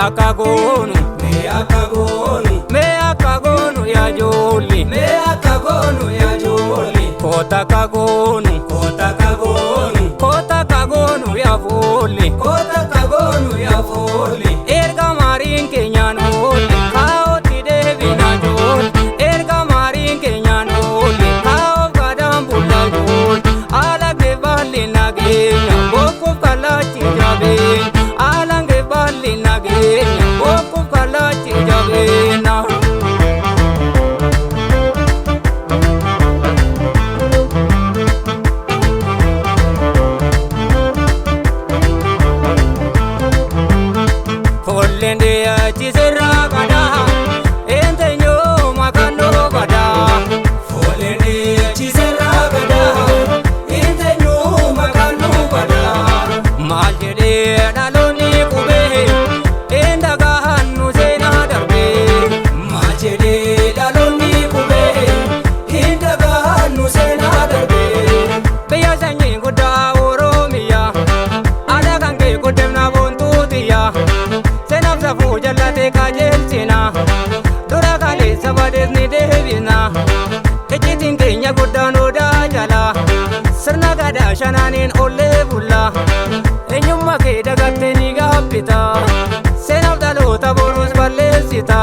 Akka goonu, Mee akka goonu, mee akka goonu yaa ijoollee, mee akka goonu yaa ijoollee, koota akka goonu, koota akka goonu, koota akka goonu yaa fuulli, koota akka goonu yaa fuulli, erga maariin keenyaan oolle kaa'otti deebina ijoollee, erga maariin keenyaan oolle kaa'oof gadaan bulla ijoollee, alangee baalli nageenya bokkuuf kallachi jabeenya, alangee baalli nageenya bokkuuf kallachi jabeenya. Folleen dhiyaachisirraa qadaa, eenyoo maqaan badaa. Foolleen dhiyeechiserraa gadaa, inteenyuu maqaan nu badaa. Maal jedhee dhaloonni qubee, een dhagaan nu seenaa darbee. Maal jedhee dhaloonni qubee, hin dhagaan nu seenaa darbee. Biyya sanyii guddaa Oromiyaa, aadaa kan kee guddifna boontuutiyya. Seenaaf safuu jallatee qajeelchina, dura kaleessa badees ni deebina. Icciitiin keenya guddaan odaa jala, sirna gadaa shanaaniin ollee bulla. Eenyummaa kee dagattee ni gaabbita, seenaaf dhaloota boruus balleessita.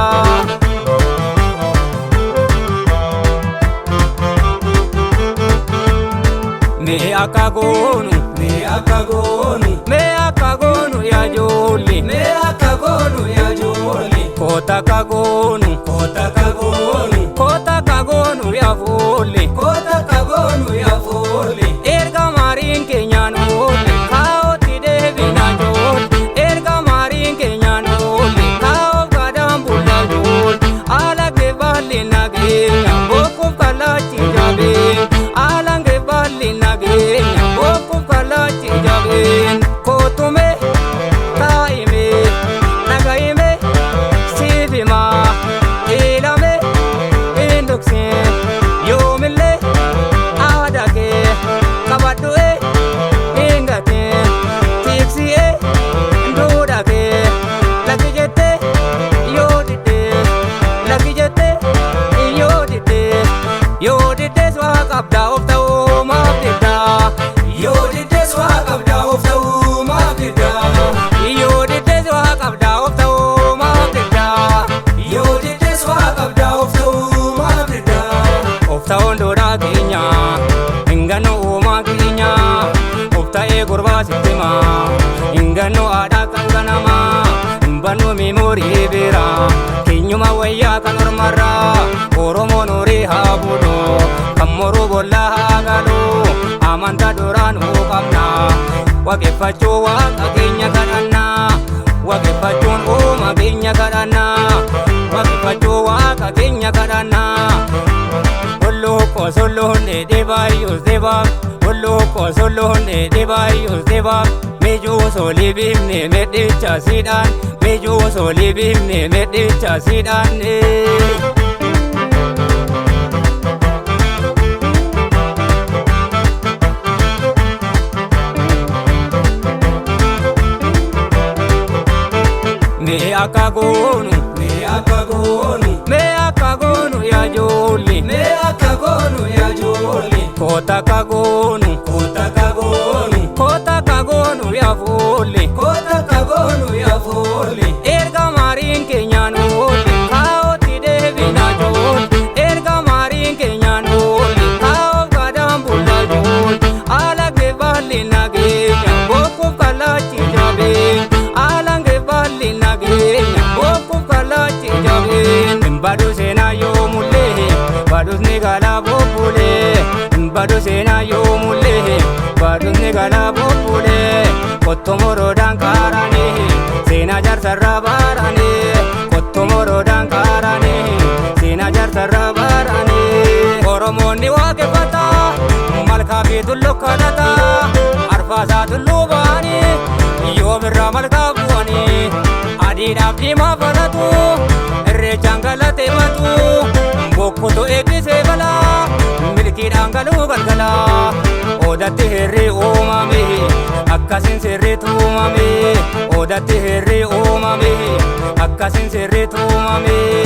Mee akka goonu, Mee akka goonu, mee akka goonu yaa ijoollee, mee akka goonu yaa ijoollee, koota akka goonu, koota akka goonu, koota akka goonu yaa fuulli, koota akka goonu yaa fuulli, erga maariin keenyaan oolle kaa'otti deebina ijoollee, erga maariin keenyaan oolle kaa'oof gadaan bulla ijoollee, alangee baalli nageenya bokkuuf kallachi jabeenya, alangee baalli nageenya bokkuuf kallachi jabeenya. Kootume taa'ime dhaga'ime siif himaa ilame hin dhoksin yoomillee aadaa kee qabadhu'e hin gatin tiksi'e duudhaa kee lakki jettee yoo diddees lakki jettee yoo diddees yoo diddees waa qabdaa of ta'uu maaf diddaa Yoo diddees waa qabdaa of ta'uu maaf diddaa. yoo diddees waa qabdaa of ta'uu maaf diddaa. Yoo diddees waa qabdaa of ta'uu maaf diddaa. Of ta'uun duudhaa keenya, hingannu uumaa keenya, of ta'ee gurbaa sitti himaa, hingannu aadaa kan ganamaa, hin bannu miimoorii biraa, keenyuma wayyaa kan ormarraa, Oromoon horii haa bulu, kan moruu bollaa haa galu, amantaa duraanuu qabna, waaqeffachuu waaqa keenya kadhannaa, waaqeffachuun uuma keenya kadhannaa, waaqeffachuu waaqa keenya kadhannaa. Olluuqqoo solloonne dhibaayyuus dhibaaf, olluuqqoo solloonne dhibaayyuus dhibaaf, mijuu solii biifne medhicha siidhaan, mijuu solii biifne medhicha siidhaan. Mee akka goonu, Mee akka goonu, mee akka goonu yaa ijoollee, mee akka goonu yaa ijoollee, koota akka goonu, koota akka goonu, koota akka goonu yaa fuulli. koota akka goonu yaa fuulli, Erga maariin keenyaan oolle kaa'otti deebina ijoollee, erga maariin keenyaan oolle kaa'oof gadaan bulla ijoollee, alangee baalli nageenya bokkuuf kallachi jabeenya, alangee baalli nageenya bokkuuf kallachi jabeenya. Hin badu seenaa yoo mullee badus ni galaa bobbulee, hin badu seenaa yoo mullee badus ni galaa bobbulee, qottomoroodhaan kaaranii seenaa jaarsarraa baaranii, qottomoroodhaan kaaranii seenaa jaarsarraa baaranii. Oromoonni waaqeffata malkaa fi tulluu kadhata, arfaasaa tulluu ba'anii yoo birraa malkaa bu'anii, adiidhaaf diimaa falatu irreechaan galateeffatu, bokkutu eebbisee balaa milkiidhaan galuu galgalaa. Oodatti hirri uumame akkasiin sirriitu uumame, oodatti hirri uumame. Baasin sirrii tuumame.